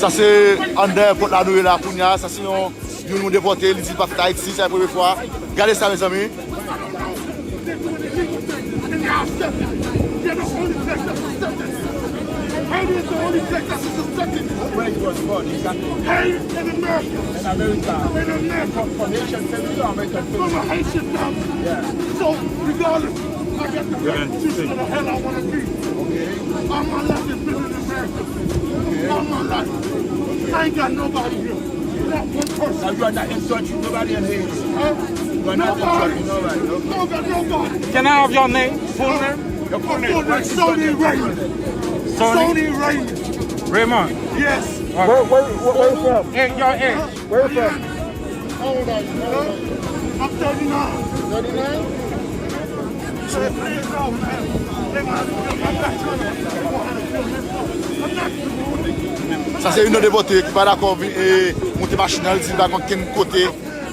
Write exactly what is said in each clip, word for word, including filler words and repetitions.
Sa se anndan èpòt la nou ye la kounye a. Sa se yon, youn nou depòte, li di l pa fèt Ayiti, sa se premye fwa. Gade sa, mezanmi. Haiti is the only place that's accepted. Haiti is the only place that's accepted. Where he was born, exactly. Haiti in America. In America. In America. From, from Haitian family or American family? From a Haitian family. Yeah. So, regardless, I got the right to be where the hell I want to be. Okay. All my life has been in America. Okay. All my life. I ain't got nobody here. Not one person. Now you are not insulting nobody in Haiti. Huh? You are not insulting nobody, okay? Nobody. Nobody. Can I have your name? Full name? Your full name. Full name, Sony Raymond. Sony? Sony Raymond. Raymond. Yes. Where, where, where, where you from? Hey, your age. Where you from? How old are you? Huh? I'm thirty-nine. Thirty-nine? Sa se youn nan depòte ki pa dakò vin, e, monte machin nan, li di li pa gen okenn kote,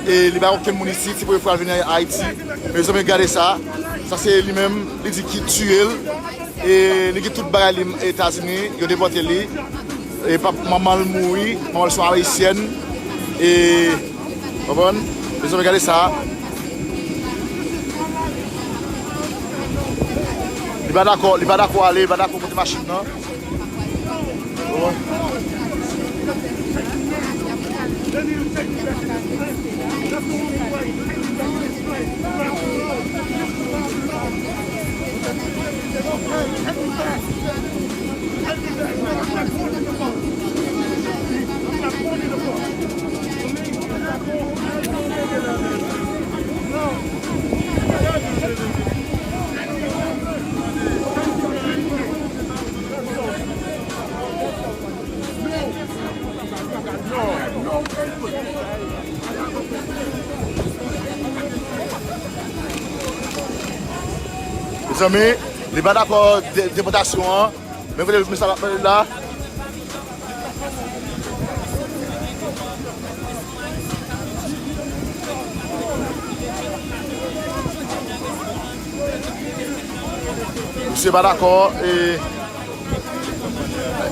e, li pa gen okenn moun isit, se premye fwa l vin Ayiti. Mezanmi, gade sa. Sa se li menm, li di ki tiye l. E, li gen tout bagay li Etazini, yo depòte li. E, pap, manman l mouri, manman l se yon Ayisyèn. E, konprann? Mezanmi, gade sa. Li pa dakò, li pa dakò ale, li pa dakò monte machin nan. Mezanmi, li pa dakò de-, depòtasyon an. Men kote mesaj la pale la. Misye pa dakò, e,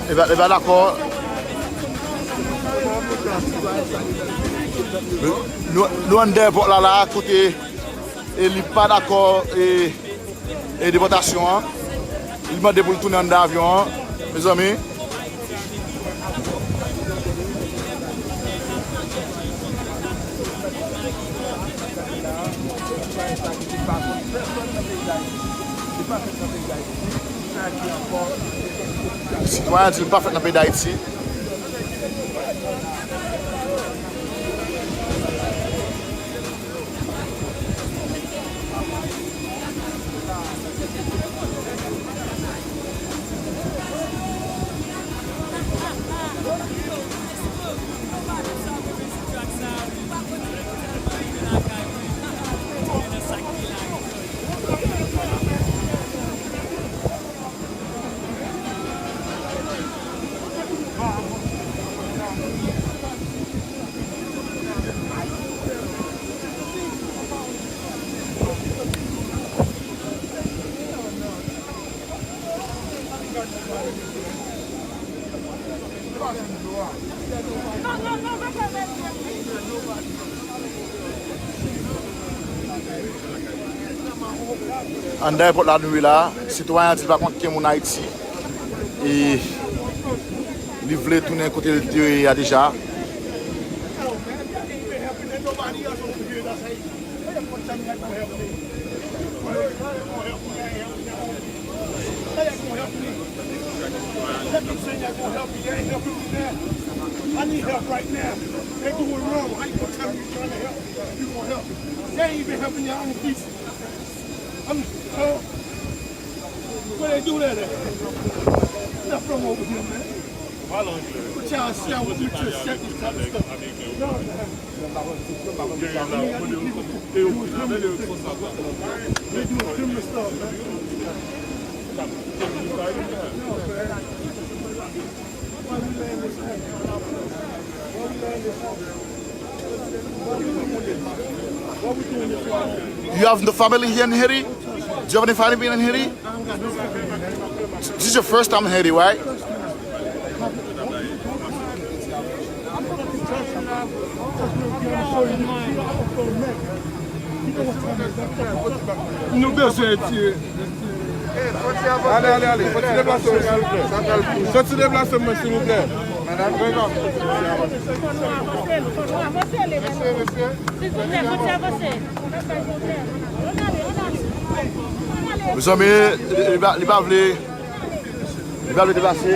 e pa, e pa dakò. Nou, nou anndan èpòt la, la, kote, e li pa dakò, e, e depòtasyon an. Li mande pou l tounen anndan avyon an, mezanmi. Sitwayen an di l pa fèt nan peyi Dayiti. Anndan èpòt la nou ye la, sitwayen an di l pa konn okenn moun Ayiti. E li vle tounen kote l te ye a deja. How you gonna tell me you trying to help? You gonna help. They ain't even helping your own people. I'm, uh, where they do that at? Nothing wrong over here, man. Put y'all shit with your shit and type of stuff. No, man. They doing criminal stuff, man. You have the family here in Haiti? Do you have any family in Haiti? This is your first time in Haiti, right? Nou bezwen retire. Ale, ale, ale. Soti deplase w, silvouplè. Soti deplase w, silvouplè. Mesye, mesye. Mezanmi, li pa, li pa vle. Li pa vle deplase.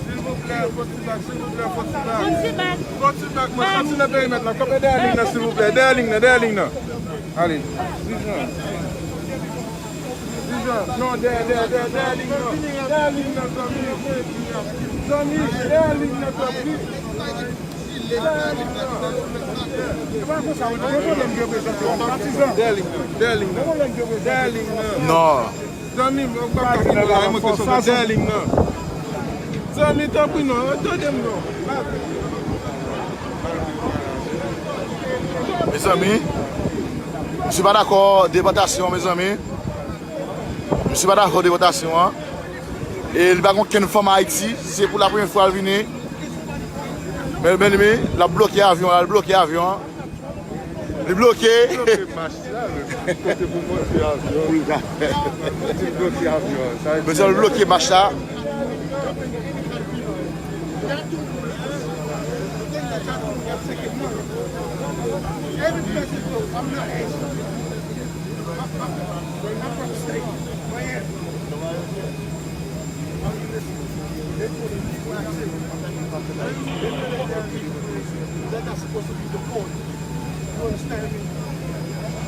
Silvouplè, fò ti bak, silvouplè, fò ti bak. Fò ti bak. Fò ti bak, mwen soti nan perimèt la. Kanpe dèyè liy nan, silvouplè. Dèyè liy nan, dèyè liy nan. Ale. Dijan. Dijan. Non, dèyè, dèyè, dèyè, dèyè liy nan. Dèyè liy nan, zanmi. Zanmi, dèyè liy nan, zanmi. Non. Zanmi m, ou pa ka kite la, mwen ke sot dèyè liy nan. Zanmi, tanpri non, tande m non. Mezanmi, misye pa dakò depòtasyon, mezanmi. Misye pa dakò depòtasyon an. E li pa gen okenn fanm Ayiti. Se pou la premye fwa l vini. Men, men, men, l ap bloke avyon an, l ap bloke avyon an. Li bloke. Bloke mach la, men kote pou monte avyon. Li bloke avyon an. Sa vle di, mesye, l bloke mach la.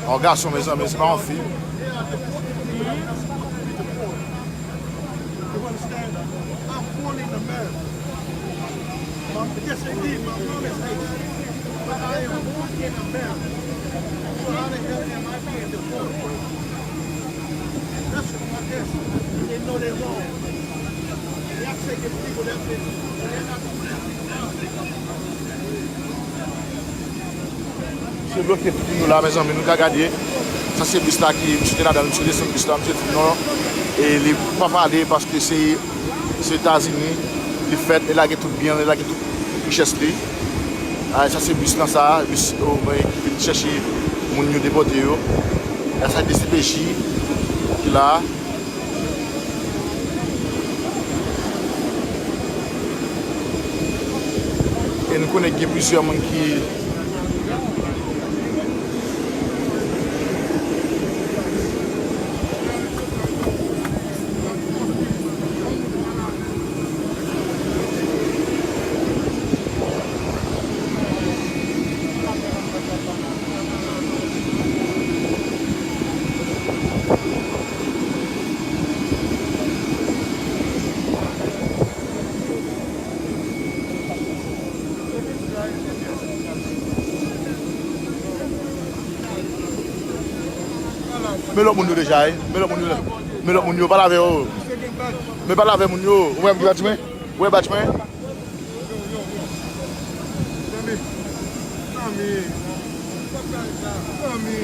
Yon gason, mezanmi, se pa yon fi. You understand? I'm born in America. My, yes, indeed, my mom is Haitian, but I am born in America. So how the hell am I being deported? That's what I ask. They know they're wrong. They are taking people that been, they're not doing anything wrong. Misye bloke tout moun yo la, mezanmi, nou ka gade. Sa se bis la ki, misye te ladan l, misye desann bis la, misye di non, e li pa pale paske se, se Etazini li fèt, li lage tout byen l, li lage tout richès li. A, sa se bis lan sa, bis, o, ki vin chèche moun yo depòte yo. E sa D C P J ki la. E nou konnen gen plizyè moun ki Men lòt moun yo deja, wi. Men lòt moun yo. Men lòt moun yo, pale avè yo. Men pale avè moun yo. Ou wè badj mwen? Ou wè badj mwen? Zanmi. Zanmi. Zanmi.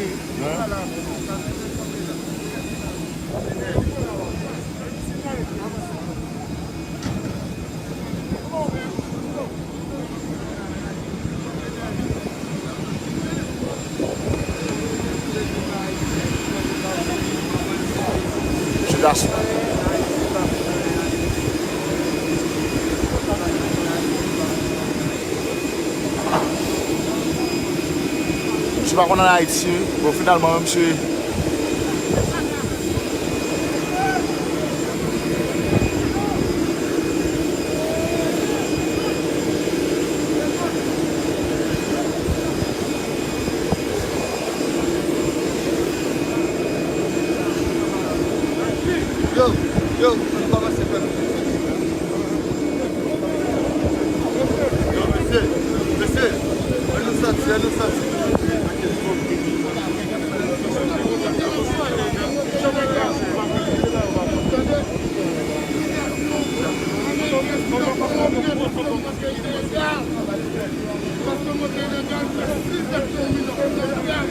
Misye pa konn ann Ayiti, bon, finalman, misye. Yo, yo, nou pa pase fè nou. Yo, mesye, mesye, ann nou sòti, ann nou sòti. Paske mwen te ilegal, fè sis zèt nan mil nèf san sènkant.